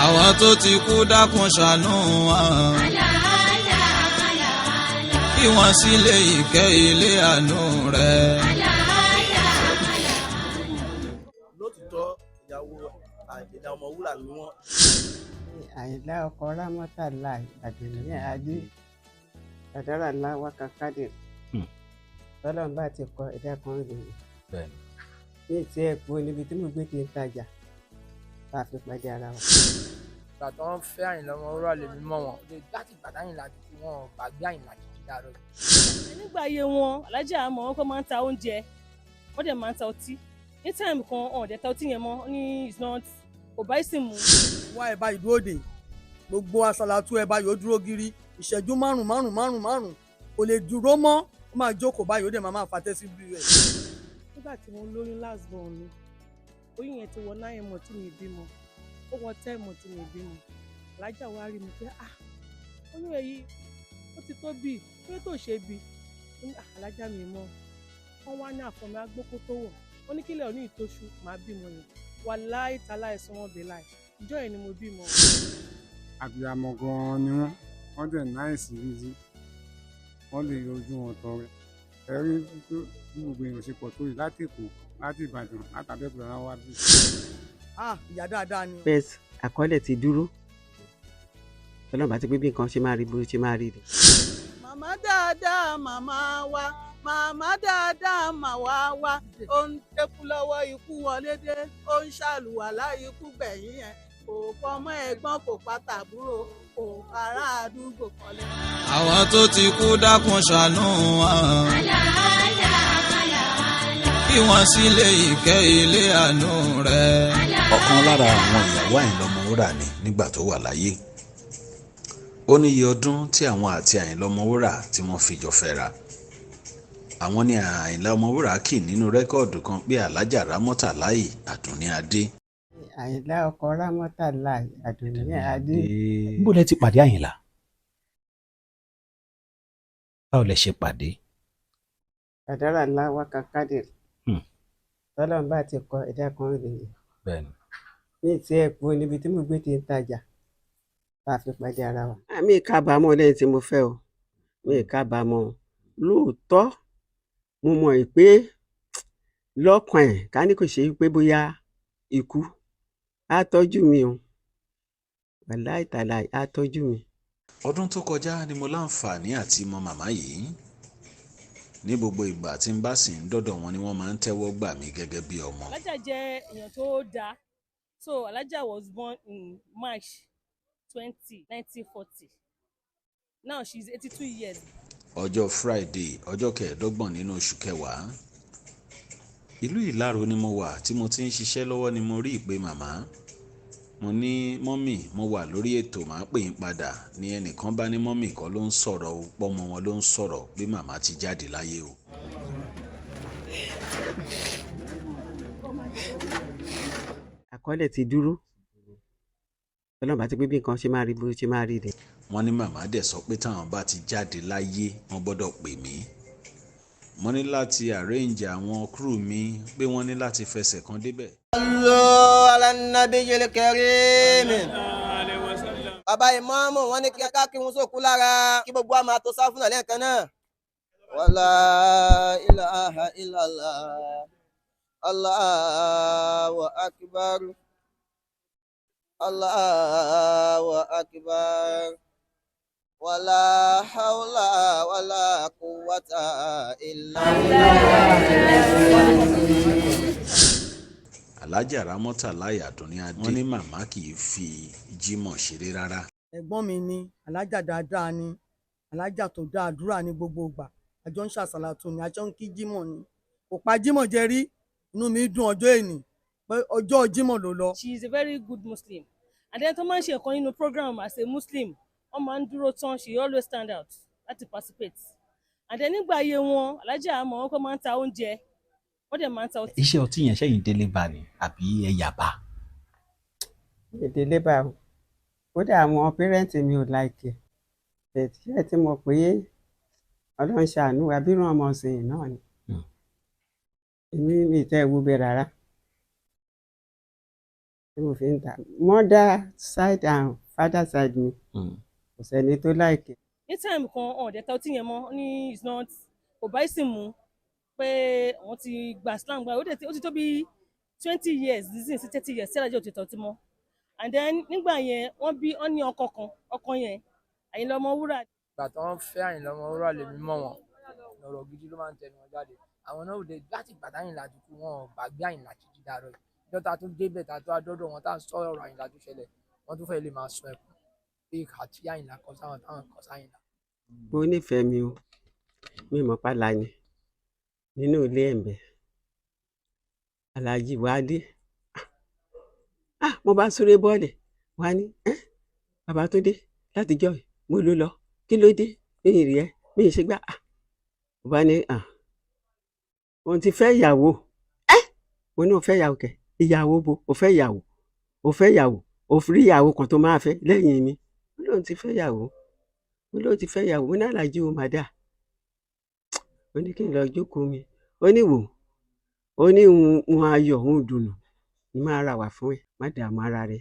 Àwọn tó ti kú, dákun ṣàánú wọn, kí wọ́n sì lè ìkẹ́ ilé àánú rẹ̀. Lótìtọ́, ìyàwó Àyìnlá Ọmọwúrà ni wọ́n. Àyìnlá ọkọ Rámọ́tàlá Àdùnní Adé Kàdárà ńlá wákà kádìrì. Tọ́lọ́run bá ti kọ, ẹ̀dá kan lè ní ìtí ẹ̀ kú níbi tí mo gbé ti ń tajà tá a fi pàdé ara wa. Ìgbà tó ń fẹ́ Àyìnlá Ọmọwúrà lèmi mọ̀ wọ́n láti ìgbà táyìnlá ti kú, wọn ò gbàgbé Àyìnlá títí dàrọ yìí. Nígbà ayé wọn, alájà àmọ́ wọn kọ́ máa ń ta oúnjẹ, wọ́n dẹ̀ máa ń ta ọtí. Ní time kan, ọ̀n dẹ̀ ta ọtí yẹn mọ́ ní is not kò bá ìsìn mu. Wá ẹ̀ báyìí dúró dè gbogbo aṣàlàtú ẹ̀ báyìí, ó dúró gírí ìṣẹ́jú márùn márùn márùn márùn, kò lè dúró mọ́, ó máa jókòó báyìí, ó dẹ̀ máa fàtẹ́ sí bí rẹ̀. Nígbà tí mo lóyún last born mi, oyún yẹn ti wọ 9 months tí mi bímọ, ó wọ 10 months tí mi bímọ. Alájà wa rí mi pé, "Ah, oyún ẹ yìí ó ti tó bí kí ló tó ṣe bí?" Ó ní, "Ah, alájà mi mọ." Wọ́n wá ní àfọ̀mọ́ agbókó tó wọ̀, ó ní kílẹ̀ òní ìtóṣù máa bímọ yẹn. Wàláì tàláì sọ wọn bẹ́ẹ̀ láì ìjọ yẹn ni mo bímọ. Àbíamọ gan-an ni wọ́n. Wọ́n dẹ̀ nice gidi, wọ́n lè yọ ojú wọn tọrẹ. Ẹ rí bí gbogbo èèyàn ṣe pọ̀ tó yìí, láti Èkó, láti Ìbàdàn, láti Abẹ́òkúta náà wá bí. Ah, ìyá dáadáa ni. Bẹ́ẹ̀ àkọọ́lẹ̀ ti dúró, Ọlọ́run bá ti pé bí nǹkan ṣe máa rí bó ṣe máa rí ni. Màmá dáadáa, màmá wa, màmá dáadáa, màwá wa. Ó ń dẹ́kun lọ́wọ́, ikú wọlé dé, ó ń ṣàlùwàlá, ikú gbẹ̀yìn ẹ̀, kò pọmọ ẹ̀gbọ́n, kò pa tàbúrò, kò ará àdúgbò kọ́lé. Àwọn tó ti kú, dákun ṣàánú wọn, kí wọ́n sì lè ìkẹ́ ilé àánú rẹ̀. Ọ̀kan lára àwọn ìyàwó Àyìnlá Ọmọwúrà ni nígbà tó wà láyé. Ó ní iye ọdún tí àwọn àti Àyìnlá Ọmọwúrà tí wọ́n fi jọ fẹ́ra. Àwọn ní Àyìnlá Ọmọwúrà kì nínú record kan pé Alájà Rámọ́tàláì Àdùnní Adé. Àyìnlá ọkọ Rámọ́tàlá Àdùnní Adé. Níbo lẹ ti pàdé Àyìnlá? Báwo lẹ ṣe pàdé? Kàdárà ńlá wákà kádìrì. Tọ́lọ́run bá ti kọ, ẹ̀dá kan lè ní ìtí ẹ̀ kú níbi tí mo gbé ti ń tajà tá a fi pàdé ara wa. Mi kábàámọ̀ lẹ́yìn tí mo fẹ́ o, mi kábàámọ̀ o. Lóòótọ́, mo mọ̀ pé lọ́kàn ẹ̀, ká ní kò ṣe pé bóyá ikú á tọ́jú mi o, wàláì tàláì, á tọ́jú mi. Ọdún tó kọjá ni mo láǹfààní àti mọ màmá yìí. Ní gbogbo ìgbà tí n bá sì ń dọ́dọ̀ wọn ni wọ́n máa ń tẹ́wọ́ gbà mí gẹ́gẹ́ bí ọmọ. Alájà jẹ́ èèyàn tó dáa. So alájà was born in March 20, 1940. Now she is 82 years. Ọjọ́ Friday, ọjọ́ 25 nínú oṣù kẹwàá, ìlú Ìlárò ni mo wà tí mo ti ń ṣiṣẹ́ lọ́wọ́ ni mo rí ìpè màmá. Mo ní, "Mummy, mo wà lórí ètò, màá pè yín padà." Ní ẹnìkan bá ní mummy kọ́ ló ń sọ̀rọ̀ o, pọ́mọ wọn ló ń sọ̀rọ̀, pé màmá ti jáde láyé o. Àkọọ́lẹ̀ ti dúró, Ọlọ́run bá ti pé bí nǹkan ṣe máa rí bó ṣe máa rí ni. Wọ́n ní màmá dẹ̀ sọ pé táwọn bá ti jáde láyé, wọ́n gbọ́dọ̀ pè mí. Mo ní láti arrange àwọn crew mi pé wọ́n ní láti fẹsẹ̀ kan débẹ̀. صلوا على النبي الكريم. Bàbá ìmáàmù, wọn ní kí ká kírun sókú lára, kí gbogbo wa máa tó sáfù náà lẹ́ẹ̀kan náà. ولا إله إلا الله، الله أكبر، الله أكبر، ولا حول ولا قوة إلا بالله. Alájà Rámọ́tàláì Àdùnní Adé, wọ́n ní màmá kì í fi Jímọ̀ ṣeré rárá. Ẹ̀gbọ́n mi ni. Alájà dáadáa ni, alájà tó dáa, àdúrà ní gbogbo ìgbà. Àjọ ń ṣàṣàlàtù ni, àjọ ń kí jímọ̀ ni, kò pa jímọ̀ jẹ rí. Inú mi dùn ọjọ́ èní pé ọjọ́ jímọ̀ ló lọ. She is a very good Muslim, and then tó máa ń ṣe nǹkan nínú program as a Muslim, wọ́n máa ń dúró tán. She always stand out láti participate. And then nígbà ayé wọn, alájà àmọ́ wọn kọ́ máa ń ta oúnjẹ, wọ́n dẹ̀ máa ń ta ọtí. Iṣẹ́ ọtí yẹn, ṣẹ́yìn délé bá ni àbí ẹ yàbá? Ìdílé bá o. Kódà àwọn parents mi ò like ẹ̀. Ṣé tí mo pé Ọlọ́run ṣàánú wa bírun ọmọ ọ̀sìn náà ni. Èmi mi tẹ́ ẹ wo bẹ́ẹ̀ rárá. Tí mo fi ń ta mother side and father side mi, kò sẹ́ni tó like. Ní time kan, ọ̀dẹ̀ ta ọtí yẹn mọ́ ní is not kò bá ìsìn mu pé àwọn ti gba Islam gba. Ó ti tó bí 20 years nísìnyí sí 30 years tí alájọ ò ti tọ́ ọtí mọ́. And then nígbà yẹn, wọ́n bí wọ́n ní ọkọ kan, ọkọ yẹn Àyìnlá Ọmọwúrà. Ìgbà tó ń fẹ́ Àyìnlá Ọmọwúrà lèmi mọ̀ wọ́n. Ọ̀rọ̀ gidi ló máa ń tẹnu wọn jáde. Àwọn náà ò dé láti ìgbà táyìnlá ti kú, wọn ò gbàgbé Àyìnlá títí dàárọ̀ yìí. Ìjọ ta tún débẹ̀, ta tó adọ́dọ̀ wọn, tá à ń sọ ọ̀rọ̀ Àyìnlá tó ṣẹlẹ̀, wọ́n tún fẹ́ lè máa sọ ẹkún pé ìkà tí Àyìnlá kọ sáwọn, táwọn kọ sáyìnlá. Mo nífẹ̀ẹ́ mi o, mi mọ̀ pàlà ni nínú ilé ẹ̀ ń bẹ̀. Aláàjì wàá dé, ah, mo bá súré bọ́ọ̀lì wá ní ẹ́ bàbá tó dé látijọ́ yìí, mo ló lọ, kí ló dé, mi ì rí ẹ, mi ì ṣe gbá. Ah, mo bá ní, ah, òun ti fẹ́ ìyàwó ẹ́. Mo ní, o fẹ́ ìyàwó kẹ? Ìyàwó bo? O fẹ́ ìyàwó? O fẹ́ ìyàwó? O rí ìyàwó kan tó máa fẹ́ lẹ́yìn mi? Mo lóun ti fẹ́ ìyàwó, mo lóun ti fẹ́ ìyàwó. Mo ní, aláàjì, o mà dáa. Ó ní kí n lọ jókòó mi. Ó ní wò ó ní òun ayọ̀, òun dùnú ní máa ra wà fún ẹ, má dààmú ara rẹ.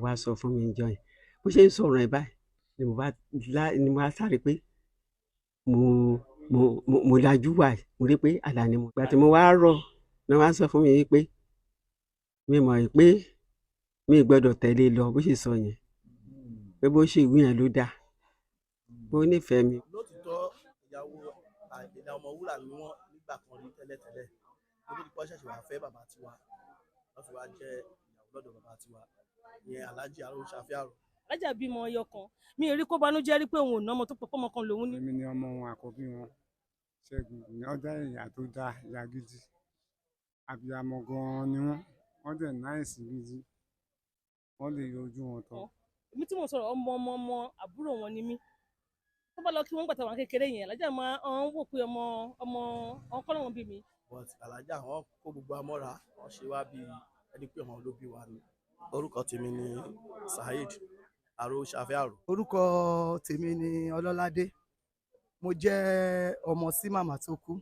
Wá sọ fún mi jọ yẹn, bó ṣe ń sọ̀rọ̀ ẹ̀ báyìí ni mo bá lá ni mo bá sáré pé mo lajú wà, mo rí pé àlá ni mo gbà tí mo wá rọ̀ ni wọ́n á sọ fún mi pé mi mọ̀ pé mi gbọ́dọ̀ tẹ̀lé lọ. Bó ṣe sọ yẹn pé bó ṣe ìwé yẹn ló dáa, bó nífẹ̀ẹ́ mi. Lótìtọ́, ìyàwó Àyìnlá Ọmọwúrà ni wọ́n nígbà kan rí tẹ́lẹ̀tẹ́lẹ̀, kó tó di pé wọ́n ṣẹ̀ṣẹ̀ wá fẹ́ bàbá tiwa, wọ́n fi wá jẹ́ ìyàwó lọ́dọ̀ bàbá tiwa, ìyẹn Alhaji Arówóṣafẹ́ Àrò. Alájà bímọ ẹyọ kan, mi ò rí kó banújẹ́ rí pé òun ò ná ọmọ tó pọ̀, pọ́mọ kan lòun ní. Èmi ni ọmọ wọn àkọ́bí wọn, Ṣẹ́gun ní. Ọjà ìyá tó dáa, ìyá gidi, abiyamọ gan-an ni wọ́n. Wọ́n dẹ̀ nice gidi, wọ́n lè yọ ojú wọn tán. Èmi tí mo sọ̀rọ̀, ọmọ ọmọ ọmọ àbúrò wọn ni mí. Tó bá lọ kí wọ́n gbàtà wọn kékeré yẹn, alájà máa ń wò pé ọmọ ọmọ ọkọ làwọn bí mi. But alájà, wọn kó gbogbo amọ́ra, wọn ṣe wá bí ẹni pé ọmọ ló bí wa ni. Orúkọ tèmi ni Saheed Arówóṣafẹ́ Àrò. Orúkọ tèmi ni Ọlọ́ládé. Mo jẹ́ ọmọ sí màmá tó kú,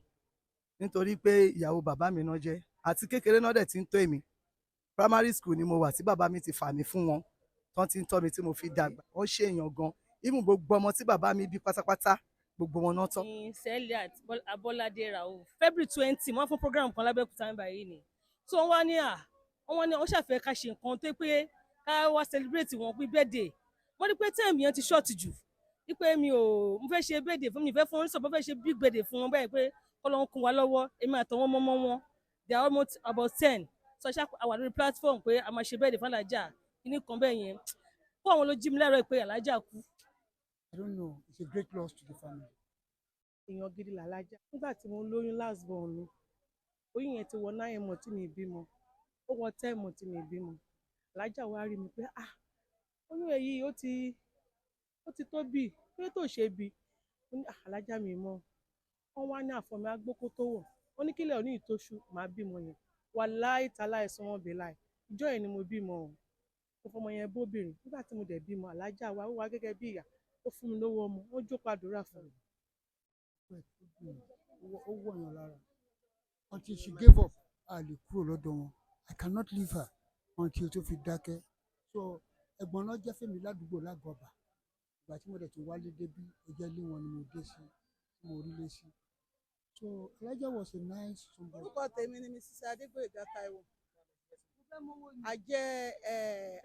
nítorí pé ìyàwó bàbá mi náà jẹ́. Àti kékeré náà dẹ̀ ti ń tó èmi. Primary school ni mo wà tí bàbá mi ti fà mí fún wọn, tán ti ń tọ́ mi tí mo fi dàgbà. Wọ́n ṣe èèyàn gan. Even gbogbo ọmọ tí bàbá mi bí pátápátá, gbogbo wọn náà tọ́. Ní Seliat Abọ́ládé Rauf, February 20, wọ́n fún program kan lábẹ́òkúta nígbà yìí ni. So wọ́n wá ní à wọ́n ní wọ́n ṣàfẹ́ ká ṣe nǹkan tó pé ká wá celebrate wọn pé birthday. Wọ́n ní pé time yẹn ti short jù, wípé mi ò mo fẹ́ ṣe birthday fún mi, fẹ́ fún oníṣòwò, fẹ́ ṣe big birthday fún wọn báyìí, pé kọ́lọ́ ń kún wa lọ́wọ́. Èmi àtàwọn ọmọ ọmọ wọn, they are almost about 10, so ṣá wà lórí platform pé a máa ṣe birthday fún alájà kíní kan bẹ́ẹ̀ yẹn. Kó àwọn ló jí mi láàárọ̀ pé alájà kú. I don't know. It's a great loss to the family. Èèyàn gidi làlájà. Nígbà tí mo lóyún last born mi, oyún yẹn ti wọ 9 months tí mi bímọ, ó wọ 10 months tí mi bímọ. Alájà wa rí mi pé, ah, oyún ẹ yìí ó ti tó bí kí ló tó ṣe bí. Mo ní, ah, alájà, mi mọ. Wọ́n wá ní àfọ̀mí agbókó tó wọ̀. Wọ́n ní kílẹ̀ òní ìtóṣù màá bímọ yẹn. Wàláì tàláì sọ wọn bẹ́ẹ̀ láì, ìjọ yẹn ni mo bímọ o. Mo fọmọ yẹn bóbìnrin. Nígbà tí mo dẹ̀ bímọ, alájà wa ó wá gẹ́gẹ́ bí ìyá, ó fún mi lówó ọmọ, ó jókòó àdúrà fún mi. Ó wọ̀yàn lára. Until she gave up, a lè kúrò lọ́dọ̀ wọn. I cannot leave her until tó fi dákẹ́. So ẹ̀gbọ́n náà jẹ́ fèmí ládùúgbò lágọ̀ọ́bà. Ìgbà tí mo dẹ̀ tún wálé débí, ó jẹ́ ilé wọn ni mo dé sí, tí mo rí lé sí. So Elijah was a nice somebody. Orúkọ tèmi ni Mrs Adégbòyèga Táíwò. A jẹ́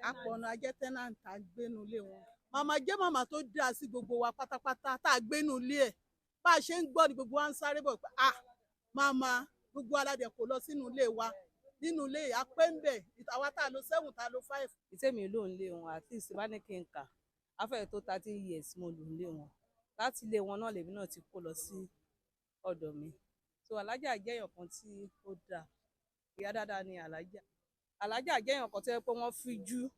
apọ̀nà, a jẹ́ tenant àgbénu ilé wọn. Màmá jẹ́ màmá tó dáa sí gbogbo wa pátápátá tá a gbénu ilé ẹ̀. Bá a ṣe ń gbọ́ ni gbogbo wa ń sáré bọ̀ pé, ah, màmá. Gbogbo aládẹ kò lọ sínú ilé wa, nínú ilé apẹ́ ń bẹ̀, àwa tá a lo 7, tá a lo 5. Ìtẹ́mi ló ń lé wọn, at least bá ní kí n kà afẹ́rẹ́ tó 13 years mo lò ń lé wọn. Láti ilé wọn náà lèmi náà ti kó lọ sí ọ̀dọ̀ mi. So alájà jẹ́ èèyàn kan tí ó dáa, ìyá dáadáa ni alájà. Alájà jẹ́ èèyàn kan tó yẹ pé wọ́n fíjú,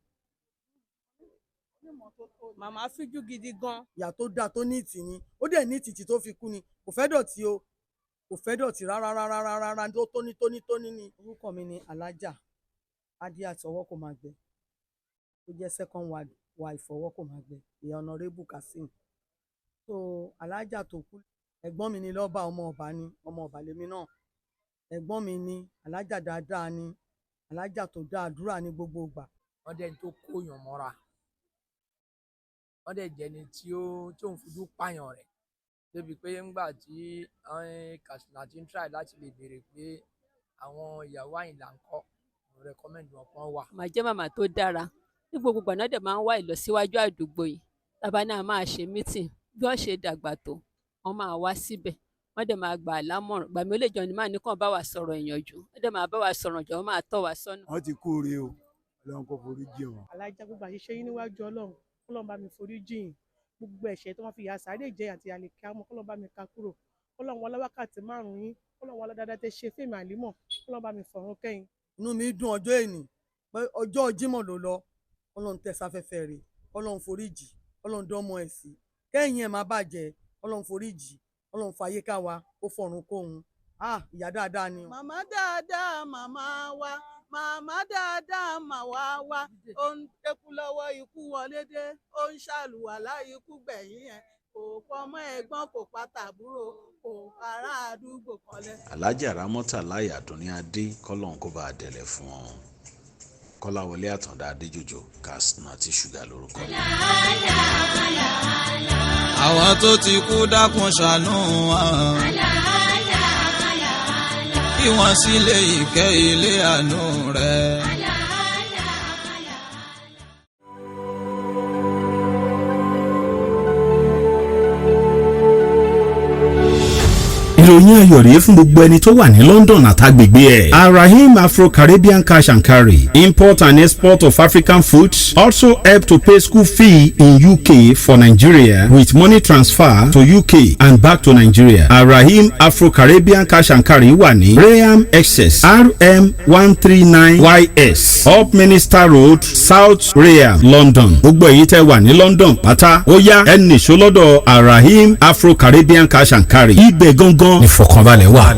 màmá fíjú gidi gan. Ìyá tó dáa, tó ní ìtì ni. Ó dẹ̀ ní ìtìtì tó fi kú ni. Kò fẹ́ dọ̀tí o, kò fẹ́ dọ̀tí rárá rárá rárá rárá, tó tóní tóní tóní ni. Orúkọ mi ni Alájà Adiat ọwọ́ kò máa gbẹ, tó jẹ́ second wife ọwọ́ kò máa gbẹ, ìyá Honourable Kazeem. So alájà tó kú, ẹ̀gbọ́n mi ni lọ́ba, ọmọ ọba ni, ọmọ ọba lèmi náà. Ẹ̀gbọ́n mi ni. Alájà dáadáa ni. Alájà tó dáa àdúrà ní gbogbo ìgbà. Wọ́n jẹ́ ẹni tó kóyàn mọ́ra, wọ́n dẹ̀ jẹ́ ẹni tí ó tó ń fojú pààyàn rẹ̀, débi pé ńgbà tí Katsina ti ń try láti lè béèrè pé àwọn ìyàwó Àyìnlá ń kọ́, mo recommend wọn kan wà. Màá jẹ́ màmá tó dára ní gbogbo ìgbà náà, dẹ̀ máa ń wá ìlọsíwájú àdúgbò yìí. Tábà náà máa ṣe meeting, bí wọ́n ṣe dàgbà tó, wọ́n máa wá síbẹ̀, wọ́n dẹ̀ máa gbà á lámọ̀ràn. Gbàmí ó lè jọ ní máa ní kàn bá wa sọ̀rọ̀ ìyànjú, wọ́n dẹ̀ máa bá wa sọ̀rọ̀ jọ, wọ́n máa tọ́ wa sọ́nà. Wọ́n ti kú ore o, Ọlọ́run kò forí jì wọ́n. Alájà, gbogbo àṣìṣe yín níwájú Ọlọ́run, kọ́lọ́n bá mi forí jì yín. Gbogbo ẹ̀ṣẹ̀ tó wọ́n fi yà sáré jẹ àti àlèkè àmọ́, kọ́lọ́n bá mi ká kúrò. Kọ́lọ́n wọlé wákàtí 5 yín, kọ́lọ́n wọlé dáadáa tẹ́ ṣe fíìmù àlímọ̀, kọ́lọ́n bá mi fọ̀run kẹ́yìn. Inú mi dùn ọjọ́ èní pé ọjọ́ Jímọ̀ ló lọ. Ọlọ́run tẹ sáfẹ́fẹ́ rẹ̀, Ọlọ́run forí jì, Ọlọ́run dánmọ́ ẹ̀ sí, kẹ́yìn ẹ̀ má bàjẹ́. Ọlọ́run forí jì, Ọlọ́run fàyè ká wa, ó fọ̀run kóhun. Ah, ìyá dáadáa ni. Màmá dáadáa, màmá wa, màmá dáadáa, màwá wa. Ó ń dẹ́kun lọ́wọ́ ikú wọlé dé, ó ń ṣàlùwàlá ikú gbẹ̀yìn ẹ̀, kò pọmọ ẹ̀gbọ́n, kò pa tàbúrò, kò ará àdúgbò kọlẹ̀. Alhaja Ramota Láyé Àdúnní Adé, kọ́lọ́n kó bá a dẹ̀lẹ̀ fún wọn. Kọ́láwọlé Àtàndá Adéjọjọ, Katsina ti ṣúgà lórúkọ mi. Àwọn tó ti kú, dákun ṣàánú wọn, kí wọ́n sì lè ìkẹ́ ilé àánú rẹ̀. Ìròyìn ayọ̀ rèé fún gbogbo ẹni tó wà ní London àtàgbègbè ẹ̀. Arahim Afro-Caribbean Cash and Carry, import and export of African foods, also help to pay school fee in UK for Nigeria with money transfer to UK and back to Nigeria. Arahim Afro-Caribbean Cash and Carry wà ní Rainham, Essex, RM 139 YS, Upminster Road, South Rainham, London. Gbogbo èyí tẹ́ wà ní London pátá, ó yá, ẹ nìṣó lọ́dọ̀ Arahim Afro-Caribbean Cash and Carry. Ibẹ̀ gangan ìfọ̀kànbalẹ̀ wà.